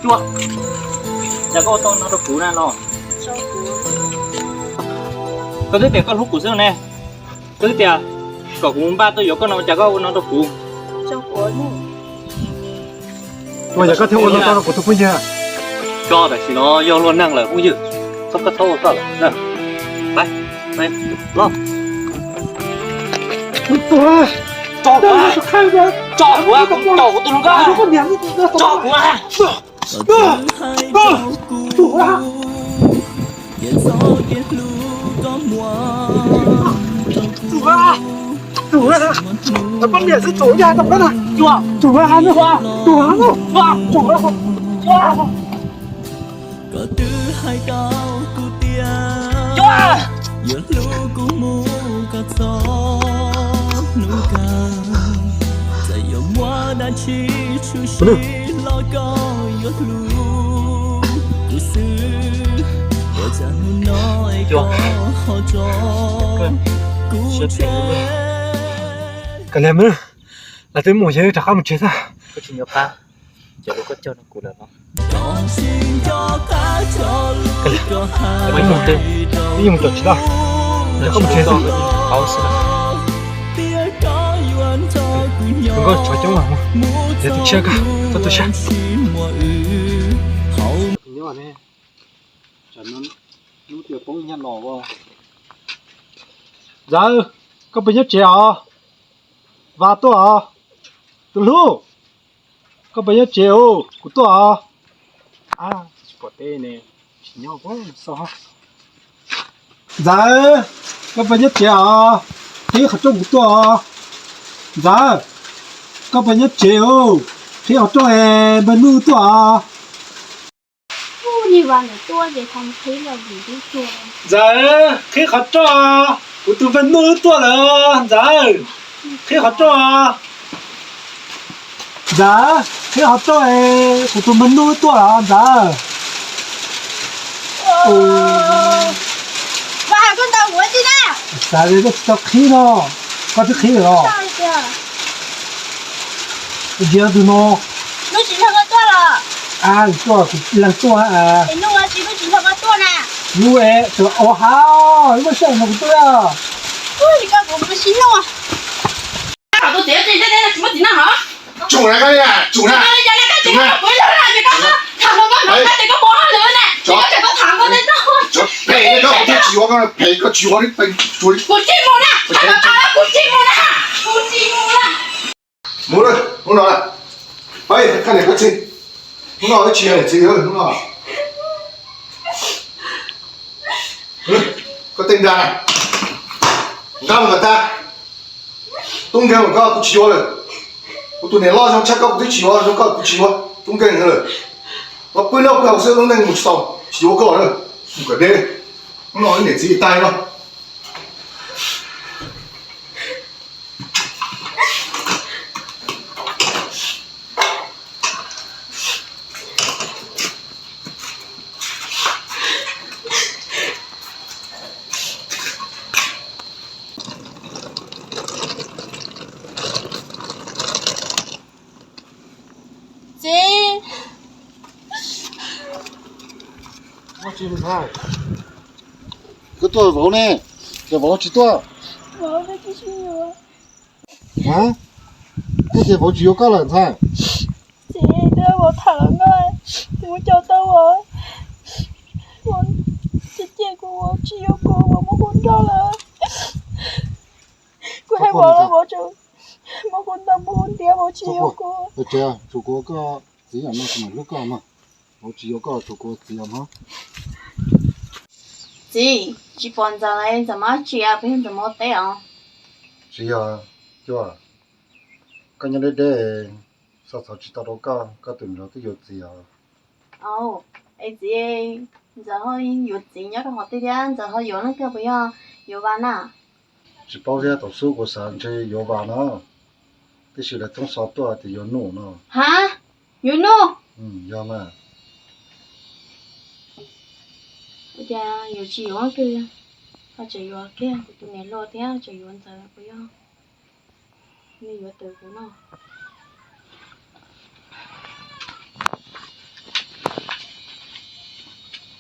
Ua cas koj ua tau no rau kuv na no? Koj twb tias koj hlub kuv xwb ne. Koj twb tias kom kuv npaj tuaj yuav koj no, cas koj ua no rau kuv? Ua cas koj thiaj ua tau rau kuv tus phooj ywg? Koj tam sim no yog luag neeg lawm phooj ywg, txhob koj txhob ua koj lawm. Los, tso kuv, tso kuv, tso kuv tus hlub, tso kuv. Tsuag, tsuag, poj niam xwb tsuag, tsuag, tsuag, tsuag. Koj twb hais tau kuv tias yuav hlub kuv mus kom txog hnub kawg. Txawm yuav muaj dab tsi tshwm sim los koj yuav hlub kuv xwb. Ua cas hnub no es koj ho tso kuv tseg? Kav liam, lawv twb mus ces rov qab mus tsev xwb. Koj tsis nco qab cov lus koj cog rau kuv lawm los? Koj mus tsev, wb yeej mus tom tsis tau, koj mus tsev xwb. Koj tsov coob, yog tus tshiab koj txhob tu siab. Ntxawm, koj puas nyob tsev os? Vas tuaj os. Tus hlub, koj puas nyob tsev os? Kuv tuaj os. Tsis pom teb ne, tsis nyob. Ntxawm, koj puas nyob tsev os? Qhib qhov rooj kuv tuaj os. Ntxawm, koj puas nyob tsev os? Qhib qhov rooj es npawg Nuj tuaj os. Ntxawm, qhib qhov rooj, kuv tus npawg Nuj tuaj lawm Ntxawm. Qhib qhov rooj os. Ntxawm, qhib qhov rooj, kuv tus npawg Nuj tuaj lawm Ntxawm. Xav li koj tsis tau qhib no, koj twb qhib lawm os. Ntsia tus no. Tuaj, kuv leeg tuaj. Lub es ua hav, lub sij hawm no kuv tuaj. Tsum na, tsum na, tsum na. Phem, koj twb tsis yuav, phem koj tsis yuav li, tsum li. Mus lawm, hnub no lawm. Pab, koj niam koj txiv, hnub no wb tsis yog niam txiv hnub no. Koj tej nra na, nqa mus kom tag. Tub nkeeg mas koj kuv tsis yuav lawm. Kuv tus niam loj zoo tshaj koj kuv twb tsis yuav, zoo koj kuv tsis yuav, tub nkeeg lawm. Los pw noj pw haus xwb, lub neej mus tsis tau, tsis yuav koj lawm. Mus kom deb, hnub no wb niam txiv tag no. Txiv. Koj tuaj vauv ne, cas vauv tsis tuaj? Vauv tsis yuav. Hab, koj tias vauv tsis yuav koj lawm ntxhais? Txiv, twb vauv tham los nkauj, kuv mus caum tau vauv, vauv cem kuv, vauv tsis yuav kuv, vauv muab kuv nrauj lawm. Kuv hais vauv los vauv tseem muab kuv ntaus muab kuv ntiab, vauv tsis yuav kuv. Tsum kuv ua koj txiv os, kuv mam hlub koj mas. Vauv tsis yuav koj, tsum kuv ua txiv os mog. Txiv, tsis pom Ntxawm los Ntxawm muaj dab tsi, peb Ntxawm mus ua teb os. Tsis yog, Cuaj, koj nyob deb deb, xav txog tsis tau rau koj, koj tus niam laus twb yuav txiv os. Au, es txiv, Ntxawm ho yuav txiv nyob rau qhov twg thiab? Ntxawm ho yuav leej twg, puas yog yuav Vas na? Tsis paub thiab, thaum xub kuv xav ntshe yuav Vas no, tiam sis lawv txoob xov tuaj tias yuav Nuj no. Ha, yuav Nuj? Yog mas. Ua cas yuav tsis yuav leej twg, ho tseem yuav kiag kuv tus niam hluas thiab tseem yuav Ntxawm, puas yog nws yuav twv kuv no?